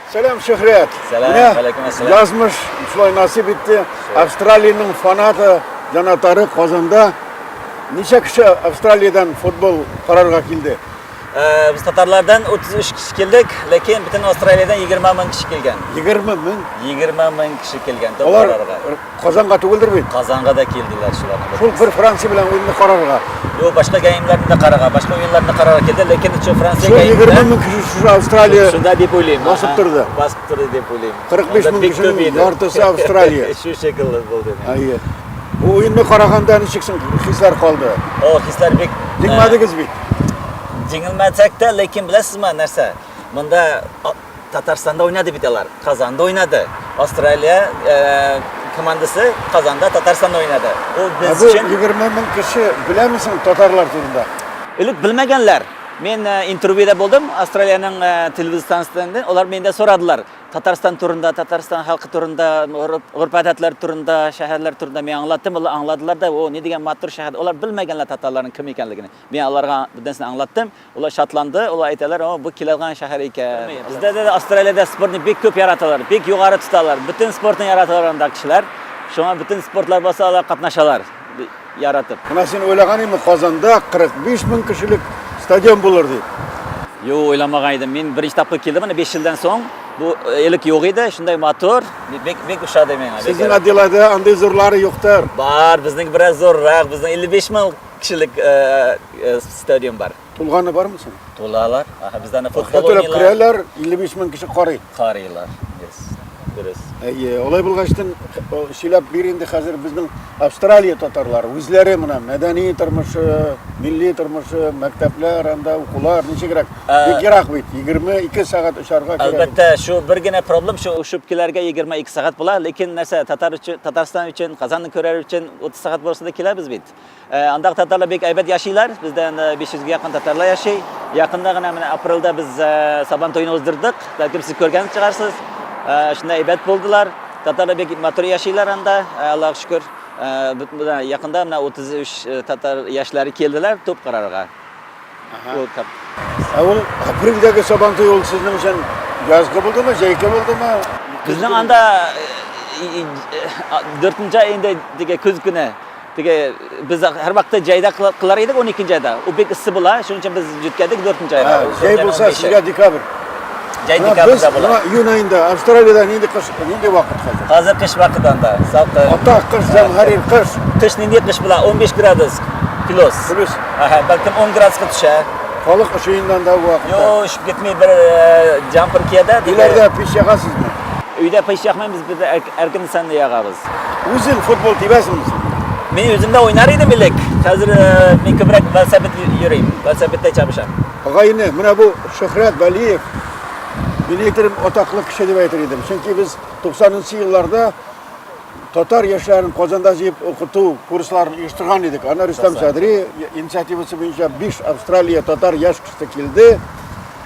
Сәлам, Шөһрәт. Сәлам, Менә галәйкүм әссәлам. Язмыш шулай насыйп итте. Австралиянең фанаты, җанатары Казанда. Ничә кеше Австралиядән футбол карарга килде? Э, Без татарлардан 33 кеше килдек, ләкин бөтен Австралиядән 20 мең кеше килгән. 20 мең. 20 мең кеше килгән топ Алар карарга. Казанга түгелдер бит? Казанга да килделәр шуларның. Шул бер Франция белән уенны карарга. Юк, башка гәемнәрне дә карарга, башка уеннарны карарга килде, ләкин шул Франция Шул 20 гәемендә мең кеше шушы Австралия шунда дип уйлыйм. басып Аһа, торды. Басып торды дип уйлыйм. 45 Анда мең бик күп кешенең иде. яртысы Австралия. Шу шикелле булды. Әйе. Бу уенны караганда ничек соң хисләр калды? О, хисләр бик Җиңмәдегез бит. Җиңелмәсәк тә, ләкин беләсезме нәрсә? Монда Татарстанда уйнады бит алар. Казанда уйнады. Австралия э, командасы Казанда Татарстанда уйнады. Ул Ә без бу өчен 20 мең кеше беләме соң татарлар турында? элек белмәгәннәр. Мин э, интервьюда булдым Австралиянең э, телевизор станциясендә. Алар миндә сорадылар. Татарстан турында, Татарстан халкы турында, гореф-гадәтләр турында, шәһәрләр турында мин аңлаттым. Алар аңладылар да, о, ни дигән матур шәһәр. Алар белмәгәннәр татарларның кем икәнлеген. Мин аларга бөтенесен аңлаттым. Улар шатланды, улар әйтәләр, о, бу килә шәһәр икән. Бездә дә Австралиядә спортны бик күп яраталар, бик югары тоталар. Бөтен спортны яраталар анда кешеләр. Шуңа бөтен спортлар булса, алар катнашалар, яратып. Менә син уйлаган идеңме, Казанда 45 мең кешелек стадион булыр дип? Юк, уйламаган идем. Мин беренче тапкыр килдем, менә 5 елдан соң. Бу элек юк иде, шундай матур, бик бик ошады миңа. Сезнең отделда андый зурлары юктыр. Бар, безнең бераз зуррак, безнең 55 мең кешелек стадион бар. Тулганы бармы соң? Тулалар. Аһа, бездә аны Акча футбол түләп уйныйлар. керәләр, 55 мең кеше карый. Карыйлар. Yes. Дөрес. Әйе, алай булгачтын сөйләп бир инде хәзер безнең Австралия татарлары үзләре менә мәдәни тормышы, милли тормышы, мәктәпләр, анда укулар ничегрәк? Бик ерак бит, 22 сәгать очарга кирәк. Әлбәттә, шу бер генә проблем, шу очып килергә 22 сәгать була, ләкин нәрсә, татар өчен, Татарстан өчен, Казанны күрер өчен 30 сәгать булса да киләбез бит. Э, андагы татарлар бик әйбәт яшиләр. Бездә анда 500 гә якын татарлар яши. Якында гына менә апрельдә без э, Сабан туен уздырдык. Бәлкем сез күргән чыгарсыз. Э, шунда әйбәт булдылар. Татарлар бик матур яшиләр анда, Аллага шөкер. Менә якында менә 33 татар яшьләре килделәр туп карарга. Ул Ә ул апрельдәге Сабан туе ул сезнең өчен язгы булдымы, җәйге булдымы? Безнең анда 4 ай инде теге көз көне. Теге без һәрвакытта җәйдә кылар идек 12 айда. Ул бик эссе була, шуның өчен без җиткәдек 4 айга. Җәй булса сезгә декабрь. Җәй декабрьдә була. Июнь аенда Австралиядә нинди кыш, нинди вакыт хәзер? Хәзер кыш вакыты анда, салкын. Ата кыш, зәмһәрир кыш. Кыш нинди кыш була? 15 градус плюс. Плюс. Ага, бәлкем 10 градуска төшә. Халык өши инде анда бу вакытта. Юк, өшеп китми, бер э, джампер кия дә. Өйләрдә пич ягасызмы? Өйдә пич якмыйбыз, без Әркем сәнне ягабыз. Үзең футбол тибәсеңме син? Мин үзем дә уйнар идем элек. Хәзер э, мин күбрәк велосипед йөрим. Велосипедта чабышам. Агайны, менә бу Шөһрәт Вәлиев, мин әйтерем, атаклы кеше дип әйтер идем. Чөнки без 90 елларда татар яшьләрен Казанда җыеп укыту курсларын оештырган идек. Аны Рөстәм Садри инициативасы буенча 5 Австралия татар яшь кешесе килде.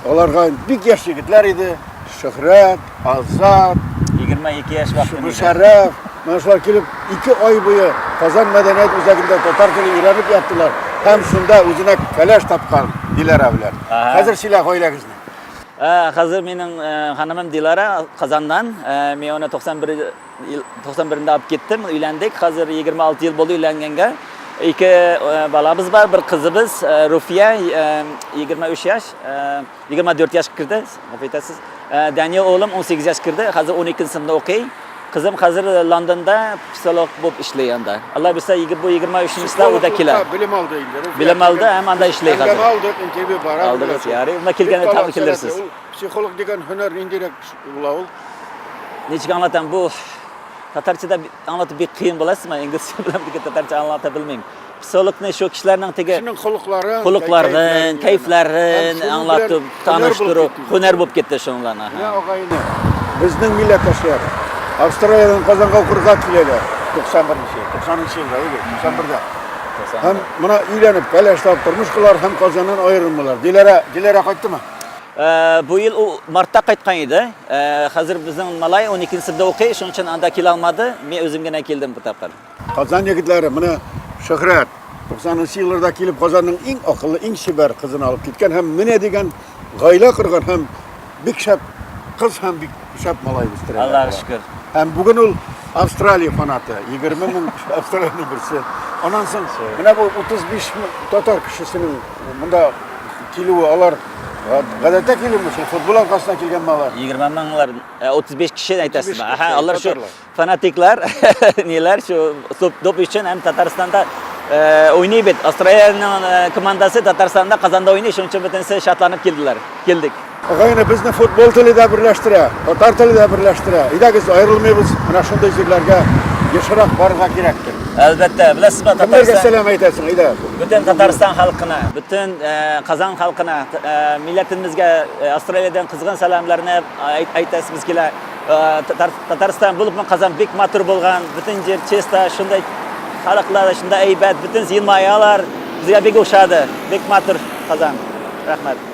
Аларга бик яшь егетләр иде. Шөһрәт, Азат, 22 яшь вакытым иде. Мөшәррәф, менә шулар килеп, 2 ай буе Казан мәдәният үзәгендә татар теле өйрәнеп яттылар. Һәм шунда үзенә кәләш тапкан Диләрә белән. Хәзер сөйлә гаиләгезне. Хәзер минем ханымым Диләрә Казаннан. Мин аны 91 ел 91-ндә алып киттем, өйләндек. Хәзер 26 ел булды өйләнгәнгә. Ике балабыз бар, бер кызыбыз Руфия, 23 яшь, 24 яшь керде, гафу итәсез. Данил улым 18 яшь керде, хәзер 12 сыйныфта укый. Кызым хәзер Лондонда психолог булып эшли анда. Алла бирсә, бу 23 елда ул да килә. Белем алды инде. Белем алды һәм анда эшли хәзер. Әңгәмә алдык, интервью бара. Алдыгыз, ярый. Анда килгәндә тагын килерсез. Психолог дигән һөнәр ниндирәк була ул? Ничек аңлатам, бу татарча да аңлатып бик кыен була, сиңа инглизчә белән бик татарча аңлата белмим. Психологны шул кешеләрнең теге Кешенең холыкларын, холыкларын, кәефләрен аңлатып, таныштыру, һөнәр булып китте шуңлан. Менә агайны, безнең милләттәшләр Австралиядән Казанга укырга киләләр 91-нче, 90-нчы елда, әйе, 91-дә. Һәм менә өйләнеп, кәләш табып тормыш кылар һәм Казаннан аерылмыйлар. Диләрә, Диләрә кайттымы? Бу ел ул мартта кайткан иде. Хәзер безнең малай 12 сыйныфта укый, шуның өчен анда килә алмады. Мин үзем генә килдем бу тапкыр. Казан егетләре, менә Шөһрәт 90 елларда килеп Казанның иң акыллы, иң чибәр кызын алып киткән һәм менә дигән гаилә корган һәм бик шәп кыз һәм бик шәп малай үстерәләр. Аллага шөкер. Һәм бүген ул Австралия фанаты, 20 мең Австралиянең берсе. Аннан соң менә бу 35 мең татар кешесенең монда килүе, алар гадәттә килүме, шул футбол аркасында килгәнме алар? 20 меңләр, 35 кеше әйтәсезме? 35 Аһа, алар шу татарлар. фанатиклар, ниләр, шу доп өчен һәм Татарстанда уйный бит. Австралиянең командасы Татарстанда, Казанда уйный, шуның өчен бөтенесе шатланып килделәр. Килдек. Агайны безне футбол теле дә берләштерә, татар теле дә берләштерә. Әйдәгез, аерылмыйбыз, менә шундый җирләргә ешрак барырга кирәктер. Әлбәттә, беләсезме, Кемнәргә Татарстан сәлам әйтәсең, әйдә. Бөтен Татарстан халкына, бөтен Казан халкына, милләтебезгә Австралиядән кызгын сәламләрне әйтәсебез килә. Татарстан булып Казан бик матур булган, бөтен җир чиста, шундай халыклар шундай әйбәт, бөтен елмаялар. Безгә бик ошады, бик матур Казан. Рәхмәт.